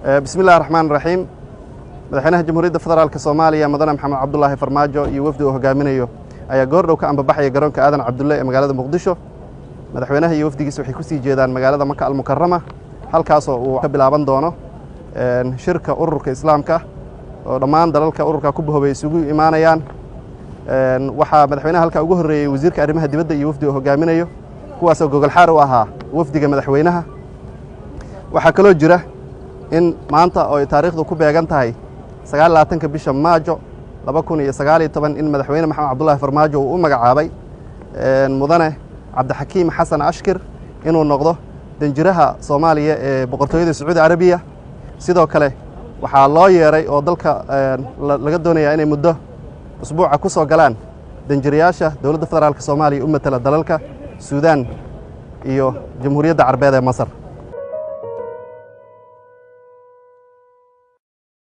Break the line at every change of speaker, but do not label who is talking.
Bismi illahi raxmaan raxiim. Madaxweynaha Jamhuuriyadda Federaalka Soomaaliya, Mudane Maxamed Cabdulaahi Farmaajo, iyo wafdi uu hogaaminayo ayaa goordhow ka ambabaxaya garoonka Aadan Cabdulle ee magaalada Muqdisho. Madaxweynaha iyo wafdigiisa waxay kusii jeedaan magaalada Maka Almukarama, halkaasoo uu ka bilaaban doono shirka Ururka Islaamka oo dhammaan dalalka ururka ku bahoobay isugu imaanayaan. Waxaa madaxweynaha halkaa ugu horreeyey wasiirka arrimaha dibadda iyo wafdi uu hogaaminayo, kuwaasoo gogolxaar u ahaa wafdiga madaxweynaha. Waxaa kaloo jira in maanta oo ay taariikhdu ku beegan tahay 29-ka bisha Maajo 2019 in Madaxweyne Maxamed Cabdulaahi Farmaajo uu u magacaabay Mudane Cabdixakiim Xasan Ashkir inuu noqdo danjiraha Soomaaliya ee Boqortooyada Sacuudi Carabiya. Sidoo kale waxaa loo yeeray oo dalka laga doonayaa inay muddo usbuuca ku soo galaan danjirayaasha Dowladda Federaalka Soomaaliya u matala dalalka Suudaan iyo Jamhuuriyadda Carbeed ee Masar.